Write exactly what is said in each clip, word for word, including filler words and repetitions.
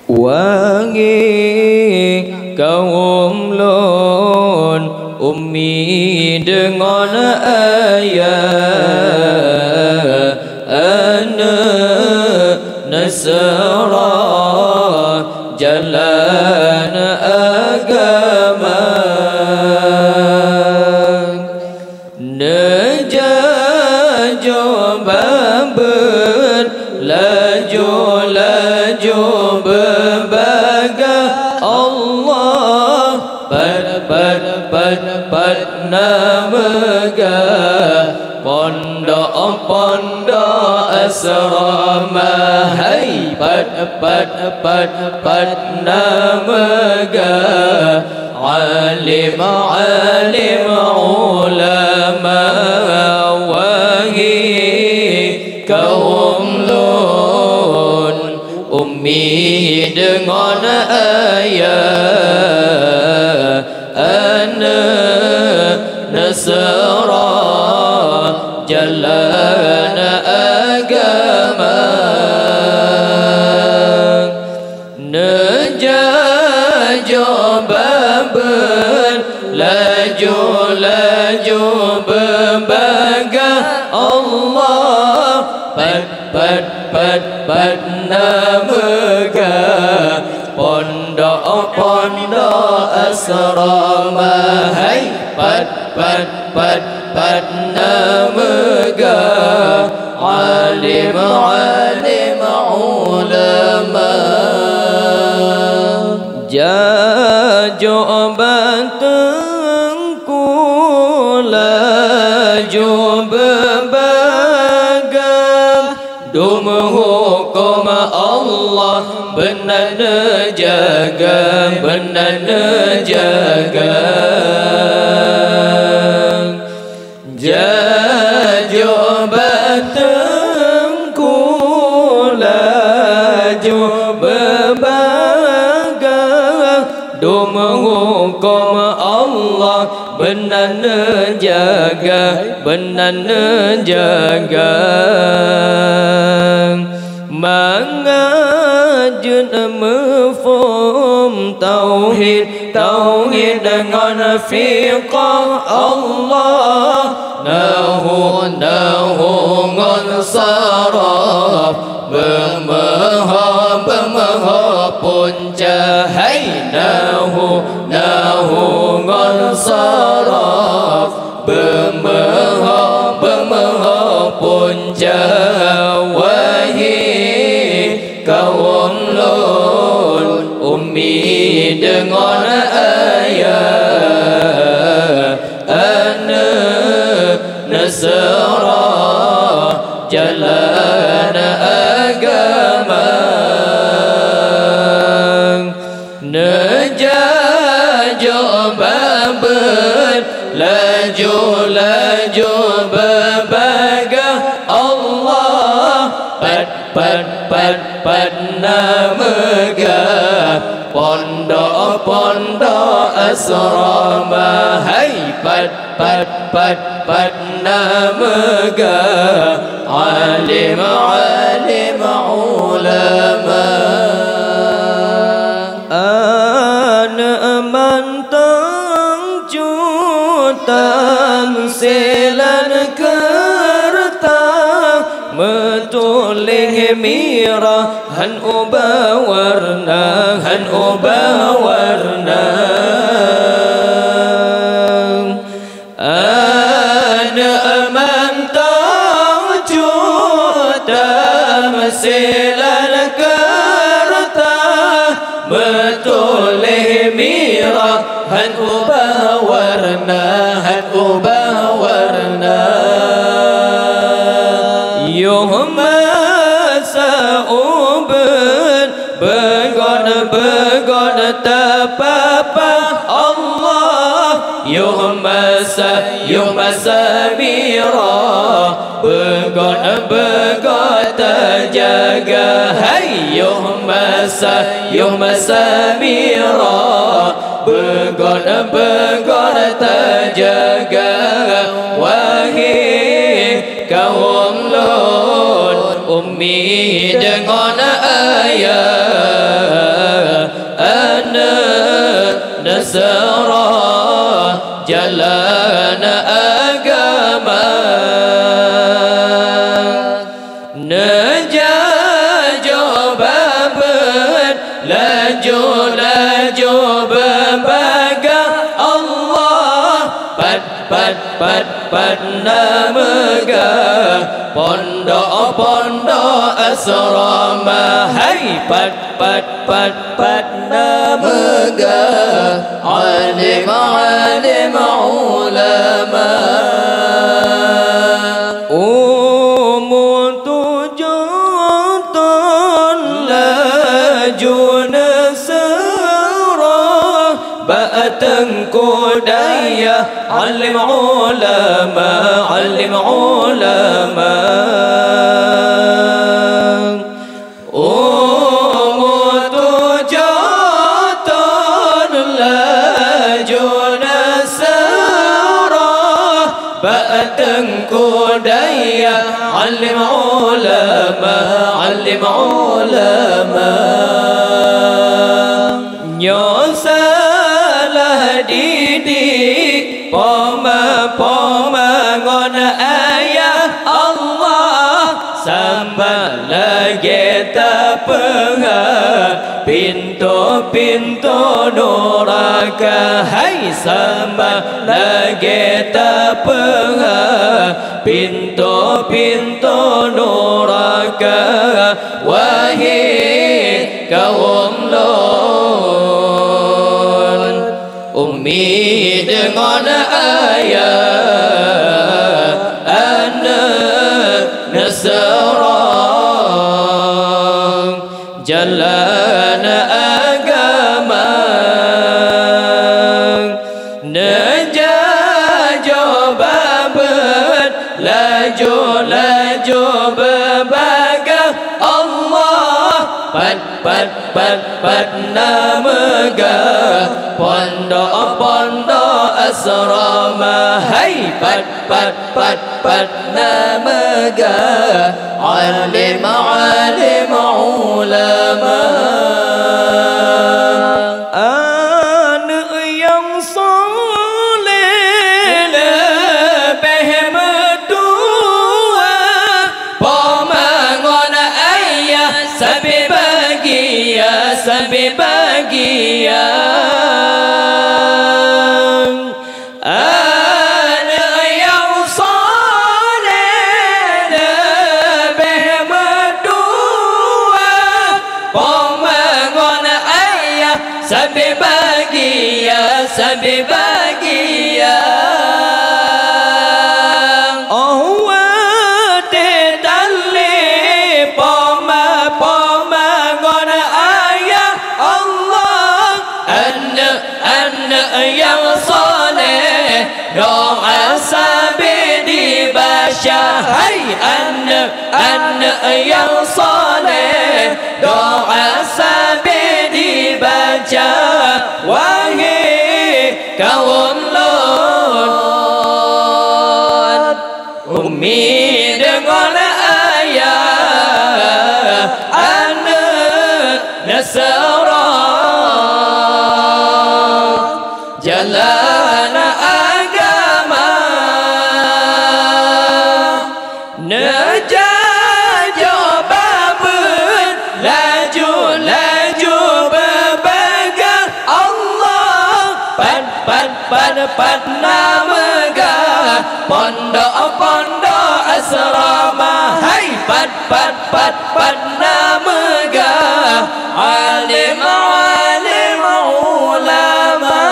Wahai kawöm lôn, ummi deungon ayah, aneuk neuseurah jalan agama. Neujak jok babeuet, laju-laju beubagah Allah, pat, pat, pat, pat na meugah. Pondok, pondok asrama, hai, pat, pat, pat, pat na meugah. Alim, alim ulama, wahai kawöm lôn, ummi deungon ayah, aneuk neuseurah jalan agama. Neujak jok babeuet, laju-laju beubagah Allah, pat, pat, pat, pat na meugah. Pondok, pondok asrama, hai, pat, pat, pat, pat na meugah. Alim, alim ulama. Jak jok bak teungku, laju beubagah. Dum huköm Allah beuna neujaga, beuna neujaga. Jak jok bak teungku, laju beubagah. Dum huköm Allah beuna neujaga, beuna neujaga. Mangat jeuet muphom tauhid, tauhid ngon fiqah Allah, nahu, nahu ngon saraf, beumeuho, beumeuho punca, hai, nahu, nahu ngon saraf, beumeuho, beumeuho punca. Wahai kawöm lôn, ummi deungon ayah, aneuk neuseurah jalan agama. Neujak jok babeuet, laju-laju beubagah Allah, pat, pat, pat, pat na meugah. Pondok, pondok asrama, hai, pat, pat, pat, pat na meugah. Alim, alim ulama. Aneuk mantong cut tamsilan keureuta, meutuléh mirah han ubah warna, han ubah warna. Aneuk mantong cut tamsilan keureuta, meutuléh mirah han ubah warna, han ubah warna. Yoh masa ubeut beugot-beugot tapapah Allah, yoh masa, yoh masa mirah beugot-beugot tajaga. Hai, yoh masa, yoh masa mirah beugot-beugot tajaga. Wahai kawöm lôn, ummi deungon ayah, Seurah jalan agama, neujajoe babeuet laju-laju beubagah Allah. Pat, pat, pat, pat na meugah pondok-pondok asrama. Hai, pat, pat, pat, pat na meugah alim-alim ulama. Umu tujoh thon laju neuseurah bak Teungku Dayah, alim ulama, alim ulama. Umu tujoh thon laju neuseurah bak Teungku Dayah, alim ulama, alim ulama. Nyoe salah didik poma-poma ngon ayah Allah, sambat lagée tapeugah pintoe-pintoe nuraka. Hai, sambat lagée tapeugah pintoe-pintoe nuraka. Wahé kawöm lôn, ummi deungon ayah, aneuëk neuseurah jalan agama. Neujajoe babeuet laju-laju beubagah Allah. Pat, pat, pat, pat na meugah pondok-pondok asrama. Hai, pat, pat, pat, pat na meugah alim-alim ulama. Aneuëk nyang saleh leubeh meutuah, poma ngon ayah sabe bahagia, sabe bahagia. Aneuëk nyang saleh leubeh meutuah, poma ngon ayah sabe bahagia, sabe bahagia. Oh watée tan lé poma-poma ngon ayah Allah, aneuëk Aneuëk nyang saleh, doa sabe dibaca. Hai aneuëk, aneuëk nyang saleh, doa sabe dibaca. Wahé kawöm lôn, ummi deungon ayah, aneuëk neuseurah jalan agama. Neujajoe babeuet laju-laju beubagah Allah. Pat, pat, pat, pat na meugah pondok-pondok asrama. Hai, pat, pat, pat, pat na meugah alim-alim ulama.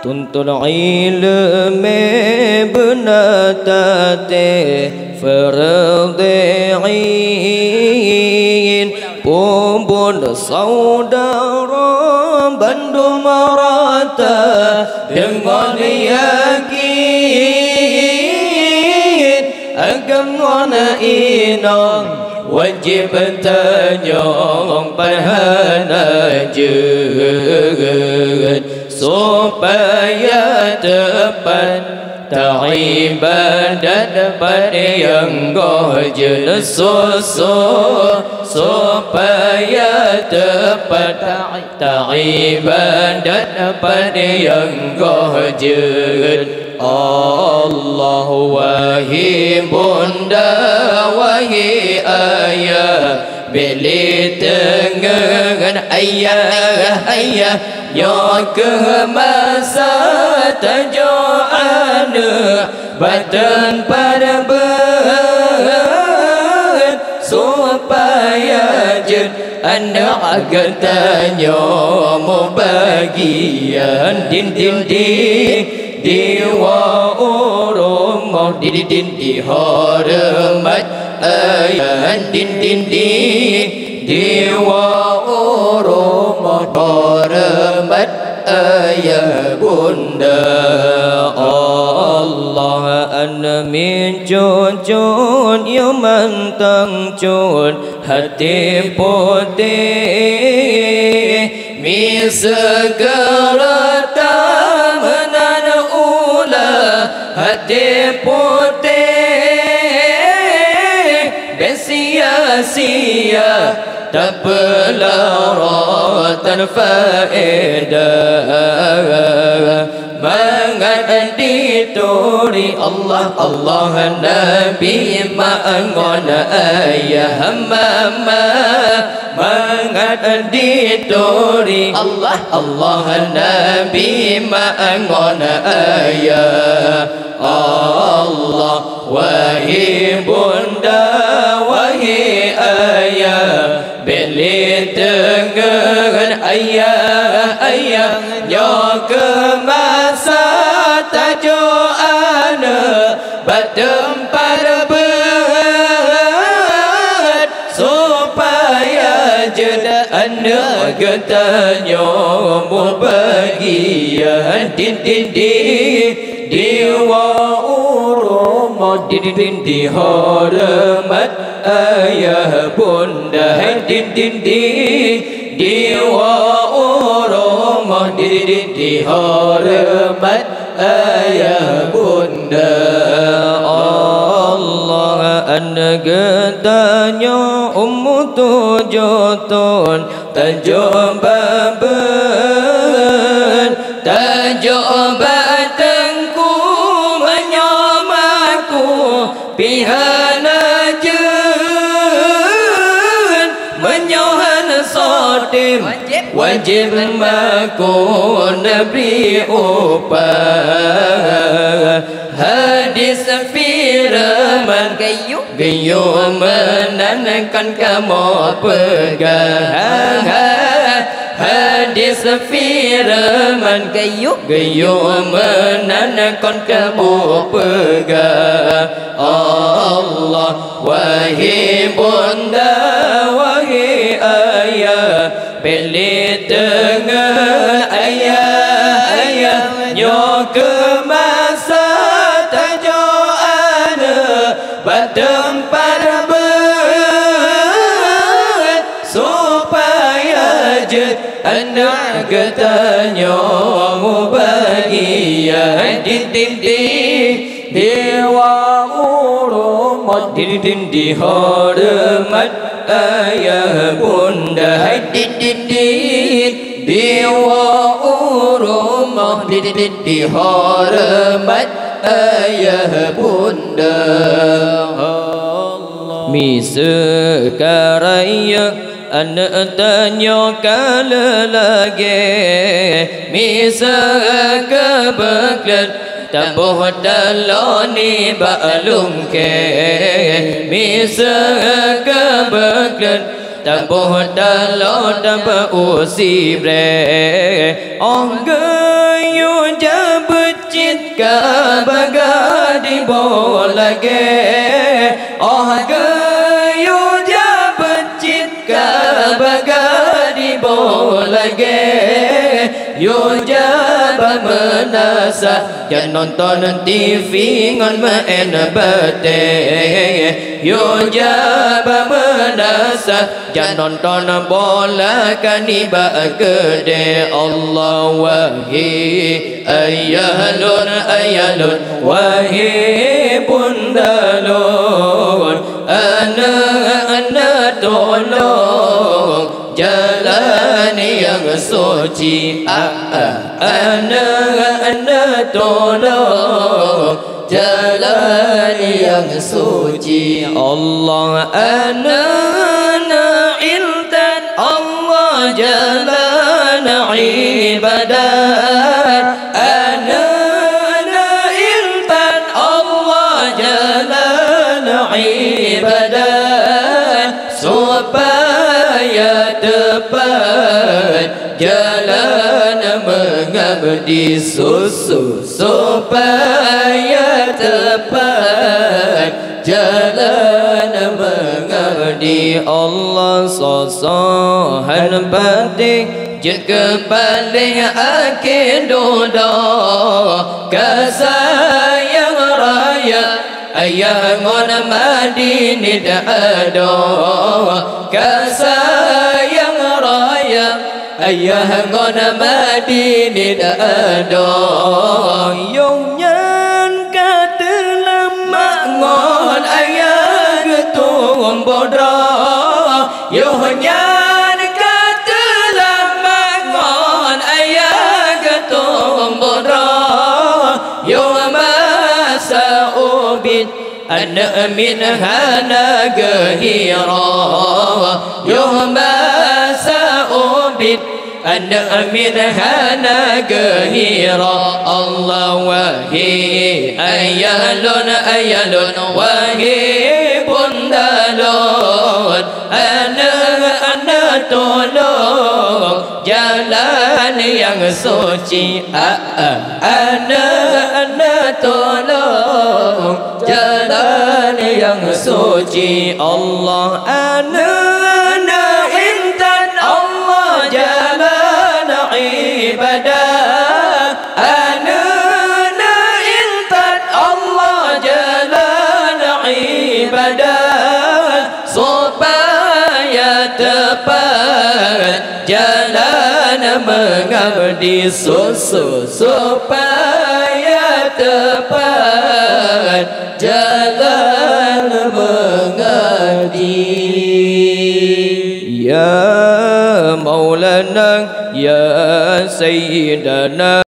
Tuntut iéleumé beuna taté fardhu ain, peubuet syedara bandum rata deungon yakin. Agam ngon inong wajéb tanyong pat hana jeuet, supaya teupat taibadat pat nyang goh jeuet, su-, su-, supaya teupat tai- Ibadat pat nyang goh jeuet Allah, wahai bunda, wahai ayah, bék lé teungeut ayah, ayah. Nyoe keuh masa tajok aneuk bak teumpat beuet, supaya jeuet aneuk geutanyoe mubagian. Din, din, din, di wa u rumoh, din, din, din, di horeumat ayah. Din, din, din, di wa u rumoh, horeumat ayah bunda. Allah, aneuk miet cut-cut, yôh mantong cut, até putéh. Miseue keureuta meunan ula, até putéh. Bék sia-sia tapeulara tan faedah. Mangat dituri Allah, Allah, Nabi, mak ngon ayah, mama. Mangat dituri Allah, Allah, Nabi, mak ngon ayah. Allah, wahai bunda, wahai ayah, bék lé teungeut ayah, ayah. Nyoe keuh masa tajok aneuk bak teumpat beuet, supaya jeuet aneuk geutanyoe mubagian. Din, din, din, di wa u rumoh, din, din, din, di horeumat ayah bunda. Din, din, din, di wa u rumoh, din, din, din, di horeumat ayah bunda. Allah, aneuk geutanyoe umur tujoh thon, tajok bak beuet, tajok bak teungku, meunyoe makku pih hana jeuet, meunyoe hana soe tem, wajéb makku neubri upah. Hadis feureuman geuyue meunan kon kamoe peugah. Hadis feureuman geuyue meunan kon kamoe peugah. Allah, wahai bunda, wahai ayah, bék lé teungeut ayah, ayah. Nyoe keuh masa tajok aneuk bak teumpat beuet, supaya jeuet aneuk geutanyoe mubagian. Din, din, din, di wa u rumoh, din, din, din, di horeumat ayah bunda. Hai, din, din, din, di wa u rumoh, din, din, din, di horeumat ayah bunda. Allah. Miseue ka rayeuk aneuk tanyoe ka leulagée, miseue ka beukleuet taboh taloe nibak lungkée. Miseue ka beukleuet taboh taloe tabeusi brée. Óh geuyue jak beuet cit ka bagah diboh lagée. Óh geuyue jak beuet cit ka bagah diboh lagée. Yue jak bak meunasah, jak nonton TV ngon meu'en batée. Yue jak bak meunasah, jak nonton bola ka nibak keudée. Allah, wahai ayah lôn, ayah lôn, wahai bunda lôn, aneuk-aneuk tulông jalani nyang suci. A, a, aneuk, aneuk tulông jalan nyang suci. Allah, aneuk, aneuk intan, Allah jalan ibadat. Aneuk, aneuk intan, Allah jalan ibadat. Supaya tepat jalan mengabdi susu, supaya tepat jalan mengabdi Allah. Sosohan patéh jeuet keu paléng akhé dudoe, ka sayang raya ayah ngon ma di nit adoe, ka sayang raya ayah ngon ma di nit adoe. Yoh nyan ka teulam mak ngon ayah geutumbôk droe. Yoh nyan ka teulam mak ngon ayah geutumbôk droe. Yoh masa ubit aneuk miet hana geuhira. Yoh masa ubit aneuk miet hana geuhira. Allah, wahé ayah lôn, ayah lôn, wahé bunda lôn, aneuk, aneuk tulông jalan nyang suci. A, a, aneuk, aneuk tulông jalan nyang suci. Allah, aneuk, aneuk intan, Allah jalan ibadat. Aneuk, aneuk intan, Allah jalan ibadat. Supaya tepat jalan mengabdi susu, supaya tepat jalan mengabdi. Ya Maulana, ya Sayyidana.